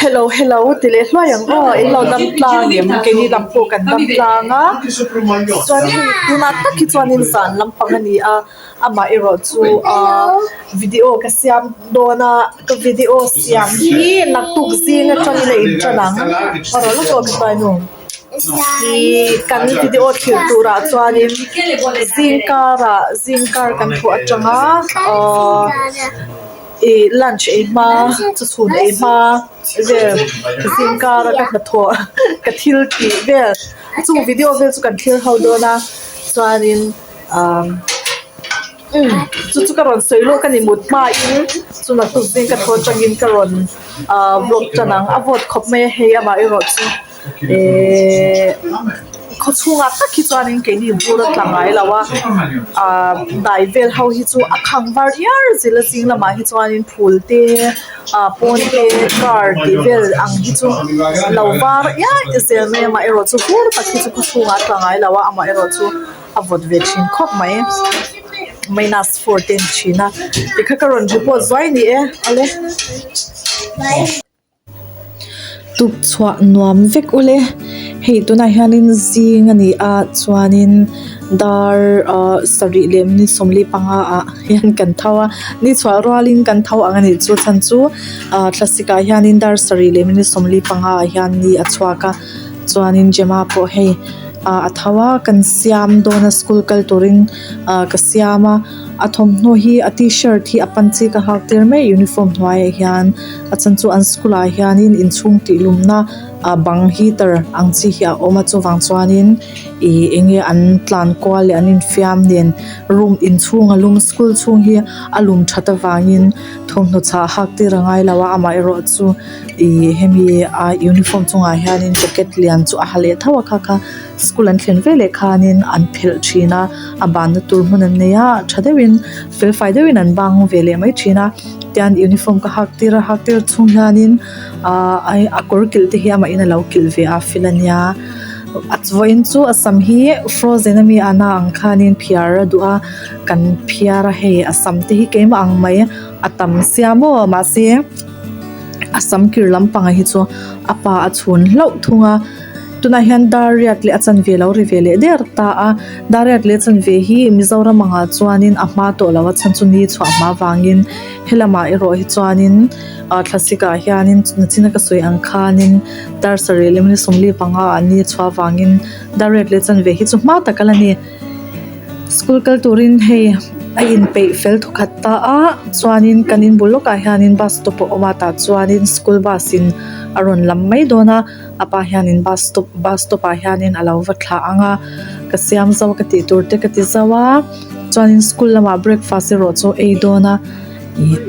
Hello hello ti leh hluai ang aw in lo dam tlang em keini lam pawh kan dam tlang a chuan hei tunah tak hi chuanin zan lampang a ni a amah erawh chu ahh video ka siam dawn a ka video siam hi naktuk zing atangin a intan ang a rawn la tawp ta enu ihh kan video thlir turah chuanin zingkarah zingkar kan thawh atanga ahh. Ih lunch ei hma chu chhun ei hma vel zingkar a ka hnathawh ka thil tih vel chung video vel chu kan thlir ho dawn a chuanin ah umm chu chu ka rawn sawi lawk a ni mut hmain chu naktuk zing ka thaw atangin ka rawn ah vlog tan ang a vawt khawp mai a hei amaherawh chu. Ehh khaw chhungah tak hi chuanin keini bur a tla ngai lo a ahh dai vel ho hi chu a khang var hiar zil a zing lamah hi chuanin phul te ah pawn te car tih vel ang hi chu lo var iai zel mai amaherawh chu bur tak hi chu khaw chhungah a tla ngai lo a amaherawh chu a vawt ve thin khawp mai minus four te a ni thin a tikha ka rawn report zuai a ni e awle. Tukchhuah nuam vek ule hei tunah hianin zing a ni a chuanin dar ah sarih leh minute 45 ah hian kan tho a ni chhuah rualin kan tho ang a nih chu chhan chu ah thlasik ah hianin dar sarih leh minute 45 ah hian ni a chhuak a chuanin Gemma pawh hei ah a tho a kan siam dawn a school kal turin ah ka siam a. A thawmhnaw hi a t-shirt hi a pan chi ka hak tir mai uniform hnuaiah hian a chhan chu an school ah hianin inchhung tih lumna ah bang heater ang chi hi a awm a chuvang chuanin ih eng nge an tlan kual leh an infiam nen room inchhung a lum school chhung hi a lum that avangin thawmhnaw chhah hak tir a ngai lo a amaherawh chu ih hemi a uniform chungah hianin jacket lian chu a ha leh tho a kha kha. School an thlen veleh khanin an phelh thin a a banna tur hmun an nei a tha deuhin fel fai deuhin an bang ve leh mai thin a tian uniform ka hak tir a hak tir chhung hianin ahh a kawr kilh te hi amahin a lo kilh ve a fel ania a vawiin chu a sam hi frozen ami a na ang khanin phiar a duh a kan phiar a hei a sam te hi keimah ang mai a tam sia maw mahse a sam kir lampang ah hi chu a pa a chhun hlauh thung a. Tunah hian dar riat leh a chanve lo ri ve leh der ta a, dar riat leh a chanve hi Mizoram angah chuanin a hma tawh lo a chhan chu ni chhuah hma vangin helamah erawh hi chuanin ah thlasik ah hianin nachina ka sawi ang khanin dar sarih leh minute 45 ah ni chhuah vangin dar riat leh a chanve hi chu hma tak a la ni. School kal turin hei a inpeih fel thawkhat ta a chuanin kan in bul lawkah hianin bus stop a awm a tah chuanin school bus in a rawn lam mai dawn a. A pa hianin bus stop bus stop ah hianin a lo va thlah ang a ka siam zo ka tih tur te ka ti zo a chuanin school lamah breakfast erawh chu ei dawn a ih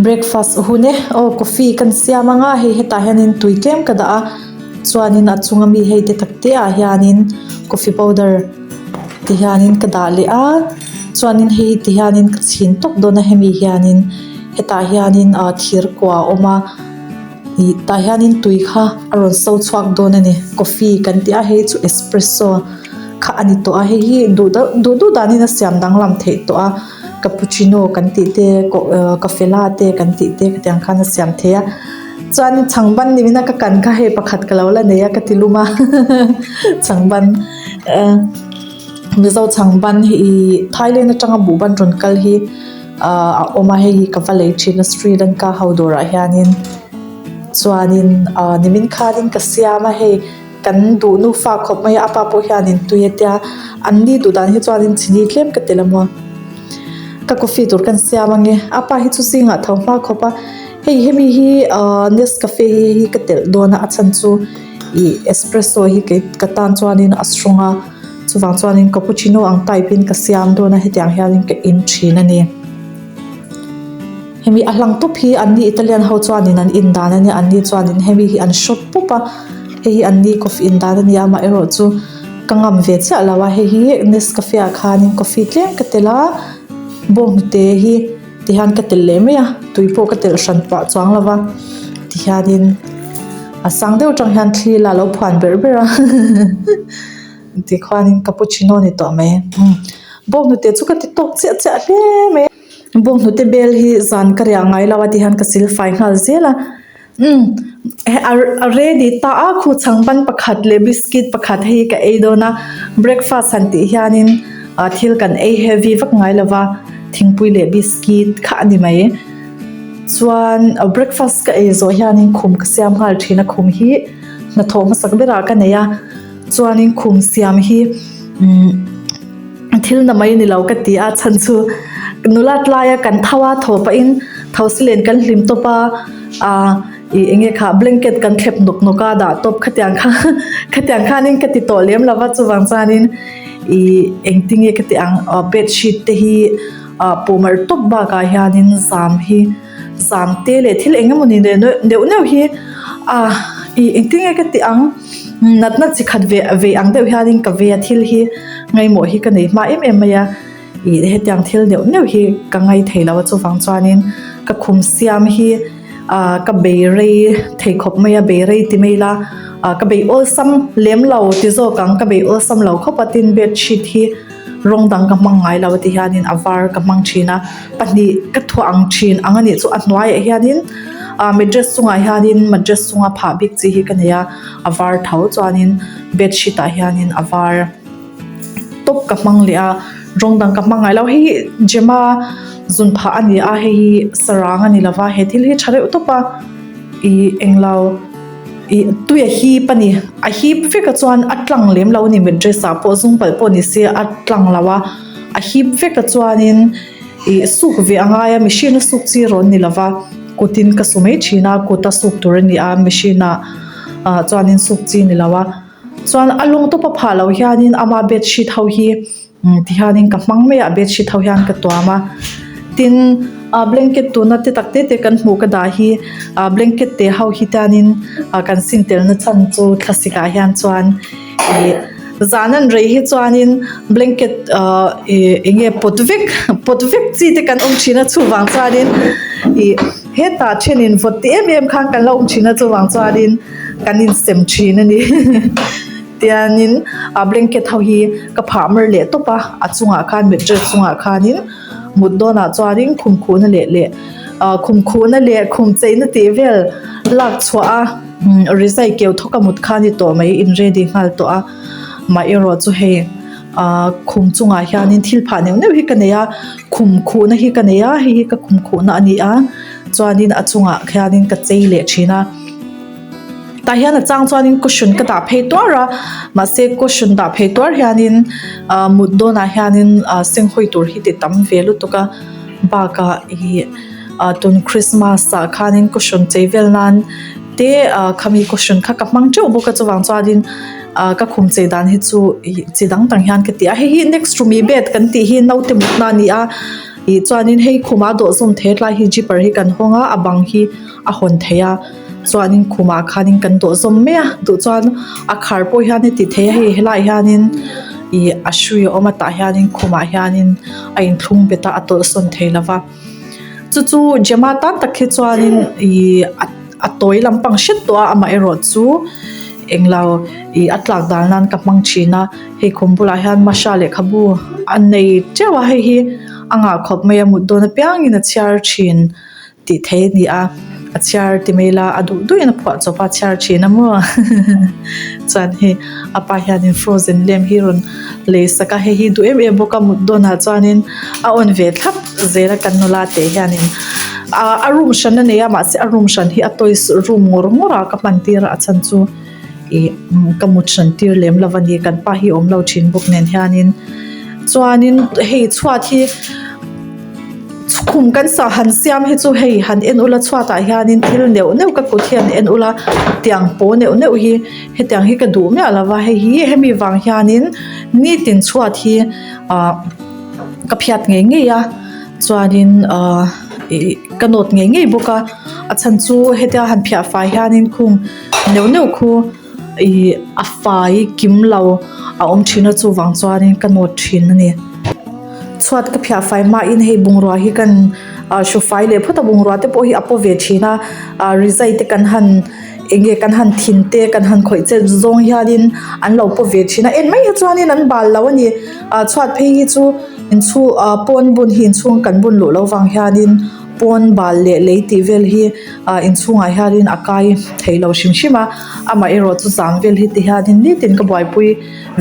breakfast hun e aw coffee kan siam ang a hei hetah hianin tui tlem ka dah a chuanin a chunga mi hei te tak te ah hianin coffee powder ti hianin ka dah leh a chuanin hei ti hianin ka chhin tawp dawn a hemi hianin hetah hianin ah thir kua a awm a. Ih tah hianin tui kha a rawn so chhuak dawn a ni coffee kan tih a hei chu espresso kha a ni tawh a hei hi duh deuh duh duh danin a siam danglam theih tawh a cappuccino kan tih te cafe latte kan tih te khatiang khan a siam thei a chuan chhangban ni in a ka kan kha hei pakhat ka lo la nei a ka ti lum a chhangban ah mizo chhangban hi ih Thailand atanga buhban rawn kal hi. Ahh a awm a hei hi ka va lei thin a Sri Lanka ho dawrah hianin chuanin ahh nimin khanin ka siam a hei kan duh nufa khawp mai a a pa pawh hianin tui a tia an ni duh dan hi chuanin chini tlem ka ti la maw ka coffee tur kan siam ange a pa hi chu zingah tho hma khawp a hei hemi hi ahh Nescafe hi hei hi ka telh dawn a a chhan chu ih espresso hi kei ka tan chuanin a strong a. Chuvang chuanin cappuccino ang type in ka siam dawn a hetiang hianin ka in thin a ni. Hemi a hlang tawp hi anni Italian ho chuanin an in dan a nia anni chuanin hemi hi an hrawt pawp a hei hi anni coffee in dan a nia amaherawh chu ka ngam ve chiah lo a hei hi Nescafe ah khanin coffee tlem ka telh a bawnghnute hi tihian ka telh leh mai a tui pawh ka telh hran pah chuang lo va tihianin a sang deuh atang hian thli la lo phuan berh berh a. Tikhuanin cappuccino ni tawh mai. Umm bawnghnute chu ka ti tawk chiah chiah hle mai. Bawnghnute bel hi zan ka riah ngai lo a ti hian ka sil fai nghal zel a umm a ready ta a khu chhangban pakhat leh biscuit pakhat hei hi ka ei dawn a breakfast han tih hianin ah thil kan ei heavy vak ngai lo va thingpui leh biscuit kha a ni mai chuan breakfast ka ei zawh hianin khum ka siam nghal thin a khum hi hnathawh hmasak berah ka nei a chuanin khum siam hi umm. Thil na mai ni lo ka ti a, chhan chu nula tlaia kan tho a, thaw pahin thosi len kan hlim tawp a, ah ih eng nge kha blanket kan thlep nawk nawk a dah tawp khatiang kha khatiang khanin ka ti tawh lem lo va chuvang chuanin ih engtinge ka ti ang ah bedsheet te hi ah pawh mar tawp bakah hianin zam hi zam te leh thil eng emawni neuh neuh hi ah ih engtinge ka ti ang. Natna chi khat ve vei ang deuh hianin ka vei a thil hi ngaimawh hi ka nei hma em em mai a ih hetiang thil neuh neuh hi ka ngai thei lo a chuvang chuanin ka khum siam hi ah ka bei rei thei khawp mai a bei rei ti mai ila ah ka bei awlsam lem lo ti zawk ang ka bei awlsam lo khawp a tin bedsheet hi rawng dang ka hmang ngai lo a ti hianin a var ka hmang thin a pahnih ka thuah ang thin ang a nih chu a hnuaiah hianin ah mattress chungah hianin mattress chunga phah bik chi hi ka nei a a var tho chuanin bedsheet ah hianin a var tawp ka hmang leh a rawng dang ka hmang ngai lo hei hi Gemma zun phah a ni a hei hi sarang a ni lova he thil hi tha reuh tawp a ih englo. Ih tui a hip a ni a hip vek a chuan a tlang lem lo a ni mattress ah pawh zung palh pawh ni se a tlang lo a a hip vek a chuanin ih suk ve a ngai a machine a suk chi rawn ni lova kutin ka su mai thin a kut a suk tur a ni a machine ah ah chuanin suk chi ni lo a chuan a lawng tawp a phah loh hianin ama bedsheet ho hi. Tihianin ka hmang mai a bedsheet ho hian ka tuam a tin ah blanket tuna te tak te te kan hmuh ka dah hi ah blanket te ho hi tianin ah kan sin telna chhan chu thlasik ah hian chuan ih zan an rei hi chuanin blanket ah ih eng nge pawt vek pawt vek chi te kan awm thin a chuvang chuanin ih hetah thenin vawt ti em em khan kan lo awm thin a chuvang chuanin kan insem thin a ni. Tianin a blanket ho hi ka phah mar leh tawp a, a chungah khan mattress chungah khanin mut dawnah chuanin khum khuhna leh leh ah khum khuhna leh khum cheina tih vel lak chhuah a rizai keu thawk a mut kha a ni tawh mai in ready nghal tawh a mah erawh chu hei ah khum chungah hianin thil phah neuh neuh hi ka nei a khum khuhna hi ka nei a hei hi ka khum khuhna a ni a chuanin a chungah khianin ka chei leh thin a. Tah hian a chang chuanin cushion ka dah phei tuar a mahse cushion dah phei tuar hianin ah mut dawnah hianin ah senghawi tur hi ti tam ve lutuk a bakah ih ah tun christmas ah khanin cushion chei vel nan te ah khami cushion kha ka hmang teuh bawk a chuvang chuanin ah ka khum chei dan hi chu ih chi dang dang hian ka ti a hei hi next to me bed kan tih hi naute mutna a ni a ih chuanin hei khumah dawh zawm thei a tlai hi zipper hi kan hawng a a bang hi a hawn thei a. Chuanin khumah khanin kan dawh zawm mai a duh chuan a khar pawh hian a ti thei a hei helaiah hianin ih a hrui a awm a tah hianin khumah hianin a inthlung bet a a tawlh sawn thei lo va chu chu Gemma tan tak hi chuanin ih a tawi lampang hret tawh a amaherawh chu englo ih a tlak dan nan ka hmang thin a hei khum bulah hian Masha lehkhabu a nei teuh a hei hi a ngah khawp mai a mut dawn apiangin a chhiar thin. Tih thei a ni a, a chhiar ti mai ila a duh duhin a phuah chawp a, a chhiar thin a maw chuan hei a pa hianin frozen lem hi rawn lei sak a, hei hi duh em em bawk a mut dawnah chuanin a awn ve thlap zel a kan nula te hianin ah a room hran a nei a mahse a room hran hi a toys room ngawr ngawr a ka hman tir a a chhan chu ih ka mut hran tir lem lo a ni kan pa hi awm lo thin bawk nen hianin chuanin hei chhuat hi. Khum kan sa han siam hi chu hei han en ula chhuatah hianin thil neuh neuh ka kut hian en ula tiang paw neuh neuh hi hetiang hi ka duh miah lo va hei hi hemi vang hianin nitin chhuat hi ah ka phiat ngei ngei a chuanin ah ih ka nawt ngei ngei bawk a a chhan chu hetia han phiah fai hianin khung neuh neuh khu ih a fai kim lo a awm thin a chuvang chuanin ka nawt thin a ni. Chhuat ka phiah fai hmain hei bungrua hi kan ah hru fai leh phawt a bungrua te pawh hi a paw ve thin a ah rizai te kan han eng nge kan han thin te kan han khawih chet zawng hianin an lo paw ve thin a en mai hi chuanin an bal lo a ni ah chhuat phei hi chu inchhung ah pawn bun hi inchhung kan bun luh loh vang hianin pawn bal leh lei tih vel hi ah inchhungah hianin a kai thei lo hrim hrim a amaherawh chu zang vel hi ti hianin nitin ka buaipui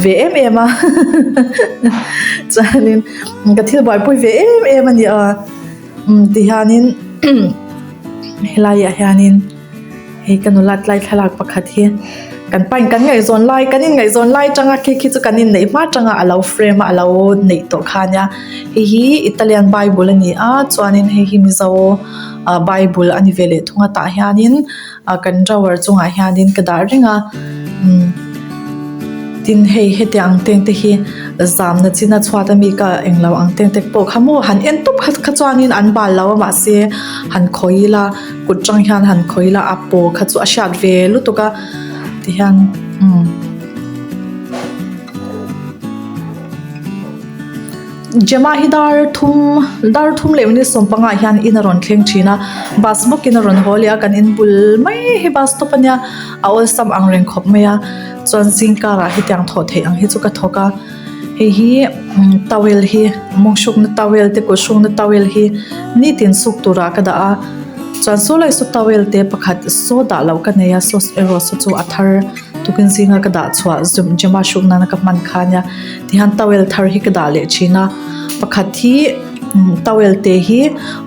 ve em em a chuanin ka thil buaipui ve em em a ni a umm ti hianin helaiah hianin hei ka nulat lai thlalak pakhat hi kan pain kan ngaihzawn lai kan inngaihzawn lai atanga khi khi chu kan inneih hma atanga a lo frame a a lo neih tawh kha ania hei hi Italian bible a ni a chuanin hei hi Mizo ah bible a ni ve leh thung a tah hianin ah kan drawer chungah hianin ka dah reng a umm tin hei hetiang ang teng te hi zamna china chhuat ami ka englo ang teng te pawh kha maw han en tawp kha kha chuanin an bal lo a mahse han khawi ila kut tang hian han khawi ila a paw kha chu a hriat ve lutuk a tihian umm. Gemma hi dar thum dar thum leh minute sawmpangah hian in a rawn thleng thin a bus bawkin a rawn haw leh a kan in bul mai hi bus stop ania a awlsam ang reng khawp mai a chuan zing karah hetiang thawh theih ang hi chu ka thawk a hei hi towel hi mawng hrukna towel te kut hrukna towel hi nitin suk turah ka dah a chuan saw lai saw towel te pakhat saw dah loh ka nei a saw erawh saw chu a thar tukin zinga ka dah chhuah Gemma hruk nana ka hman kha ania. Tihian towel thar hi ka dah leh thin a pakhat hi towel te hi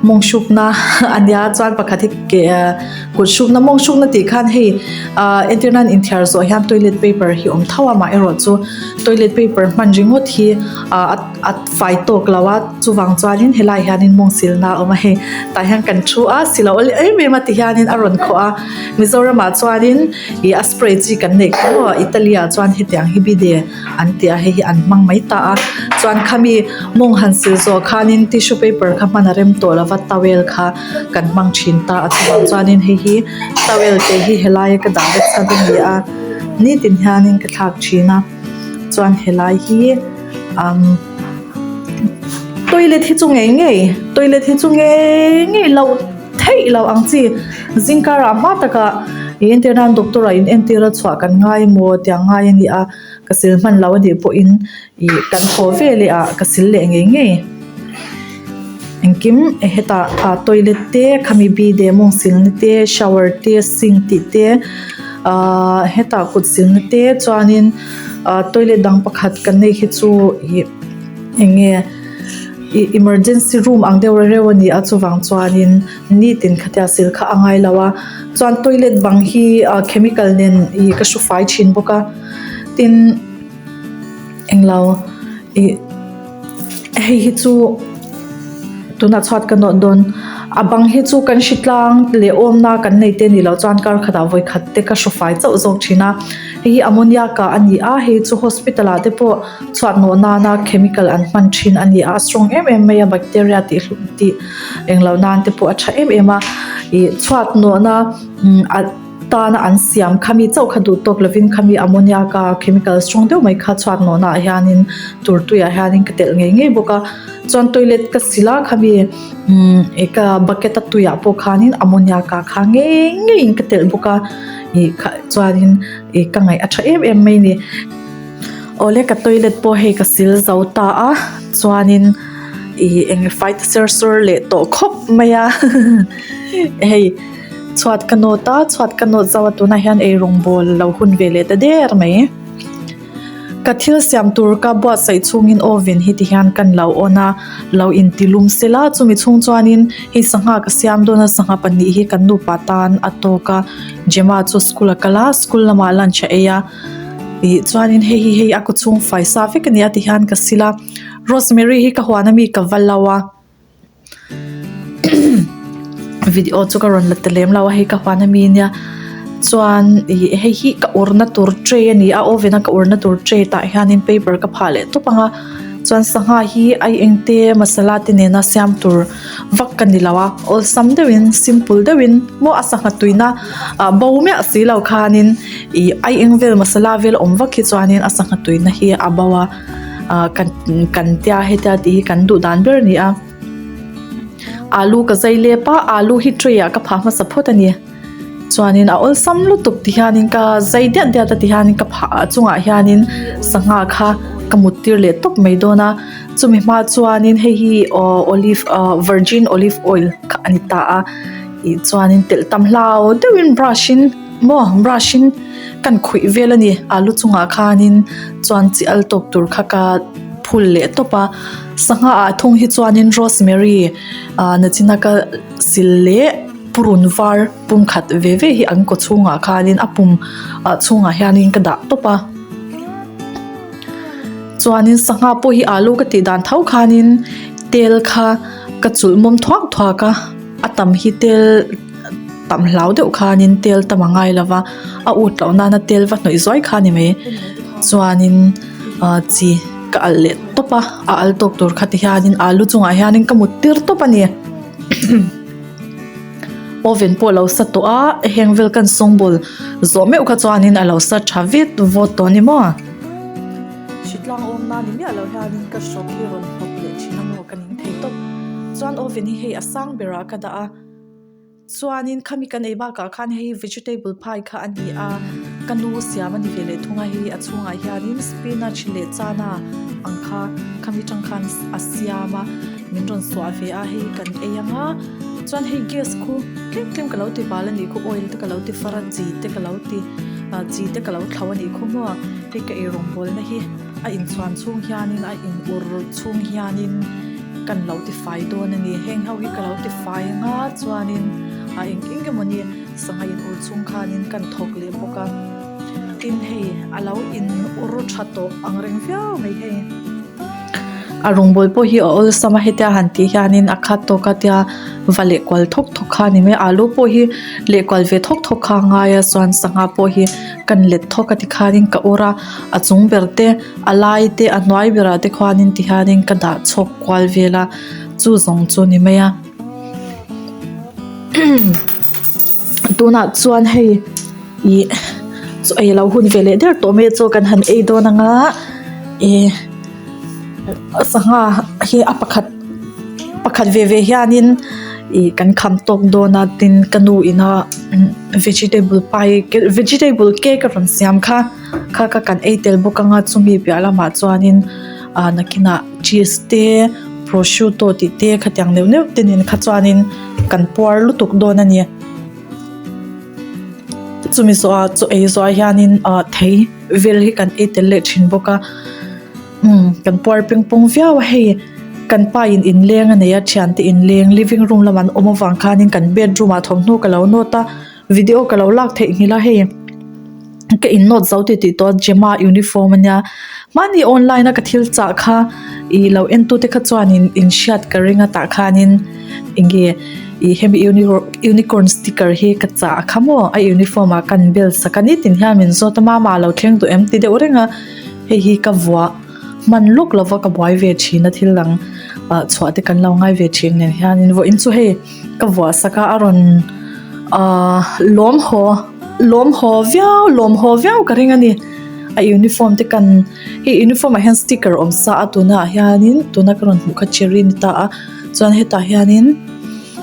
mawng hrukna a nia chuan pakhat hi ke kut hrukna mawng hrukna tih khan hei ah entir nan inthiar zawh hian toilet paper hi awm tho a amaherawh chu toilet paper hman ringawt hi ah a fai tawk lo a chuvang chuanin helai hianin mawng silna a awm a hei tah hian kan thu a silo em em a ti hianin a rawn khawh a Mizoramah chuanin ih a spray chi kan neih kha maw Italy ah chuan hetiang hi bide. an ti a hei hi an hmang mai ta a chuan khami mawng han sil zawh khanin tissue paper kha hman a rem tawh lova towel kha kan hmang thin ta a chuvang chuanin hei hi towel te hi helai a ka dah vek chhan a ni a nitin hianin ka thlak thin a chuan helai hi umm toilet hi chu ngei ngei toilet hi chu ngei ngei loh theih loh ang chi zingkarah hma takah ih entir nan doctor ah in entir a chhuah kan ngai maw tiang ngai a ni a. Ka sil hman lo a nih pawhin ih kan haw ve leh ah ka sil leh ngei ngei. Engkim hetah ah toilet te khami bide mawng silna te shower te sink tih te ahh hetah kut silna te chuanin ah toilet dang pakhat kan nei hi chu ih eng nge ih emergency room ang deuh reuh a ni a chuvang chuanin nitin khatia sil kha a ngai lo a chuan toilet bang hi ah chemical nen ih ka hru fai thin bawk a. Tin englo ih hei hi chu tunah chhuat ka nawt dawn a bang hi chu kan hri tlang leh awmna kan nei te ni loh chuan kar khatah vawi khat te ka hru fai chauh zawk thin a hei hi ammonia kah a ni a hei chu hospital ah te pawh chhuat nawh nana chemical an hman thin a ni a a strong em em mai a bacteria tih hlum tih englo nan te pawh a tha em em a ih chhuat nawhna umm a. Tana an siam khami chauh kha duh tawk lovin khami ammonia ka chemical strong deuh mai kha chhuat nawhna ah hianin tur tuiah hianin ka telh ngei ngei bawk a chuan toilet ka sil a khami umm ih ka bucket a tuiah pawh khanin ammonia ka kha ngei ngeiin ka telh bawk a ih kha chuanin ih ka ngaih a tha em em mai a ni. Awle ka toilet pawh hei ka sil zo ta a chuanin ih eng fai ta ser sawr leh tawh khawp mai a hei. Chhuat ka nawt a, chhuat ka nawt zauh a tunah hian eirawngbawl lo hun ve leh ta der mai. Ka thil siam tur ka buatsaih chhungin oven hi ti hian kan lo on a, lo intilum sela chumi chhung chuanin hei sangha ka siam dawn a, sangha pahnih hi kan nupa tan a tawk a, Gemma chu school a kal a, school lamah lunch a ei a, ih chuanin hei hi hei a kaw chhung fai sa vek a ni a ti hian ka sil a, rosemary hi ka huan ami ka va lo a. Video chu ka rawn la ta lem lo a hei ka huan ami ania chuan ih hei hi ka urna tur tray a ni a oven a ka urna tur tray tah hianin paper ka phah leh tawp ang a chuan sangha hi ai eng te masala te nena siam tur vak ka ni lo a awlsam deuhin simple deuhin maw a sangha tuina ah bo miah si lo khanin ih ai eng vel masala vel awm vak hi chuanin a sangha tuina hi a bo a. ah kan kan tia hetia tih hi kan duh dan ber a ni a alu ka zai lep a alu hi tray ah ka phah hmasa phawt a ni. Chuanin a awlsam lutuk ti hianin ka zai diat diat a ti hianin ka phah a chungah hianin sangha kha ka mut tir leh tawp mai dawn a chumi hma chuanin hei hi aw olive ah virgin olive oil kha a ni ta a ih chuanin telh tam hlau deuhin brush in maw brush in kan khuih vel a ni alu chungah khanin chuan chi al tawk tur kha ka phul leh tawp a sangha ah thung hi chuanin rosemary ah nachina ka sil leh purun var pum khat ve ve hi an kaw chhungah khanin a pum ah chhungah hianin ka dah tawp a chuanin sangha pawh hi alu ka tih dan tho khanin tel kha ka chulh mawm thuak thuak a a tam hi tel tam hlau deuh khanin tel tam a ngai lo va a ut loh nana tel va hnawih zuai kha a ni mai chuanin ah chi ka alh leh tawp a a al tawk tur kha ti hianin alu chungah hianin ka mut tir tawp a ni. Oven pawh a lo sa tawh a heng vel kan sawngbawl zawh meuh kha chuanin a lo sa tha vit vawt tawh a ni maw. Hritlang awmna ni miah loh hianin ka hrawk hi rawn hnawk leh thin a maw ka ning thei tawp. Chuan oven hi hei a sang berah ka dah a. Chuanin khami kan ei bakah khan hei vegetable pie kha a ni a, ka nu siam a ni ve leh thung a hei a chhungah hianin spinach leh chana ang kha khami tang khan a siam a min rawn suah ve a hei kan ei ang a chuan hei gas khu tlem tlem ka lo ti bal a nih khu oil te ka lo ti far a chi te ka lo ti ah chi te ka lo thlo a nih khu maw hei ka eirawng bawlna hi a inchhuan chhung hianin a in ur chhung hianin. Kan lo ti fai dawn a ni. Heng ho hi ka lo ti fai anga chuanin a eng eng emawni sangha in ur chhung khanin kan thawk leh bawk a. Tin hei a lo in ur tha tawh ang reng viau mai hei. A rawngbawl pawh hi a awlsam a hetia han tih hianin a khat tawk a tia va leh kual thawk thawk kha a ni mai a. Alu pawh hi leh kual ve thawk thawk kha a ngai a chuan sangha pawh hi kan let thawk a tikhanin ka ur a a chung ber te. A lai te a hnuai berah te khuanin ti hianin ka dah chhawk kual vel a chu zawng chu a ni mai a tunah chuan hei ih chaw ei lo hun ve leh der tawh mai a chaw kan han ei dawn ang a ih sangha hi a pakhat pakhat ve ve hianin ih kan kham tawk dawn a tin ka nu ina vegetable pie vegetable cake a rawn siam kha. Kha kha kan ei tel bawk anga chumi piah lamah chuanin ah nakinah cheese te prosciutto tih te khatiang neuh neuh te nen kha chuanin kan puar lutuk dawn a ni. Chumi zawhah chaw ei zawhah hianin ah thei vel hi kan ei tel leh thin bawk a umm kan puar peng pawng viau a hei kan pa in inleng a nei a thiante inleng living room lamah an awm avang khanin kan bedroom ah thawmhnaw ka lo nawt a. Video ka lo lak theih nghilh a hei ka in nawt zo tih tih tawh Gemma uniform ania hmani online a ka thil chah kha ih lo en tu te kha chuanin in hriat ka ring a tah khanin enge ih hemi unicorn sticker hi ka chah a kha maw a uniform ah kan bel sak a nitin hian min zawt a mama a lo thleng duh em ti deuh reng a hei hi ka vuah hman lawk lova ka buai ve thin a thil dang ah chhuah te kan lo ngai ve thin nen hianin vawiin chu hei. Ka vuah sak a a rawn ahh lawm haw lawm haw viau lawm haw viau ka ring a ni a uniform te kan hei uniform ah hian sticker awm sa a tunah hianin tuna ka rawn hmuh kha cherry a ni ta a chuan hetah hianin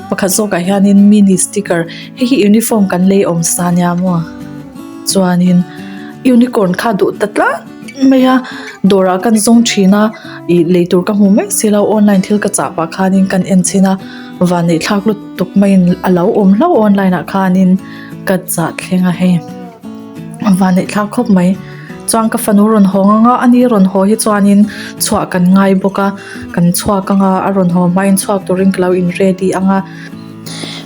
pakhat zawkah hianin mini sticker hei hi uniform kan lei awm sa nia maw chuanin unicorn kha duh ta tlat mai a dawrah kan zawng thin a ih lei tur ka hmu mai si lo online thil ka chah pah khanin kan en chhin a. Vanneih thlak lutuk maiin a lo awm hlauh online ah khanin ka chah thleng a hei vanneih thlak khawp mai chuan ka fanu rawn hawng anga ani rawn haw hi chuanin chhuah kan ngai bawk a kan chhuak anga a rawn haw hmain chhuak turin ka lo in ready anga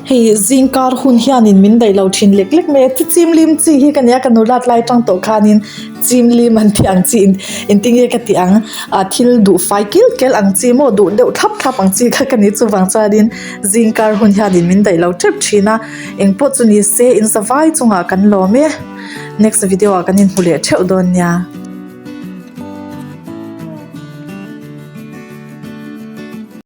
hei zingkar hun hianin min daih lo thin lek lek mai a chi chim lim chi hi ka nia ka nulat lai tang tawh khanin chim lim an tih ang chi engtin nge ka tih ang ah thil duh fai kil kel ang chi maw duh deuh thlap thlap ang chi kha ka ni chuvang chuanin zingkar hun hianin min daih lo tep thin a engpawh chu ni se in zavai chungah kan lawm e next video ah kan inhmu leh theuh dawn nia.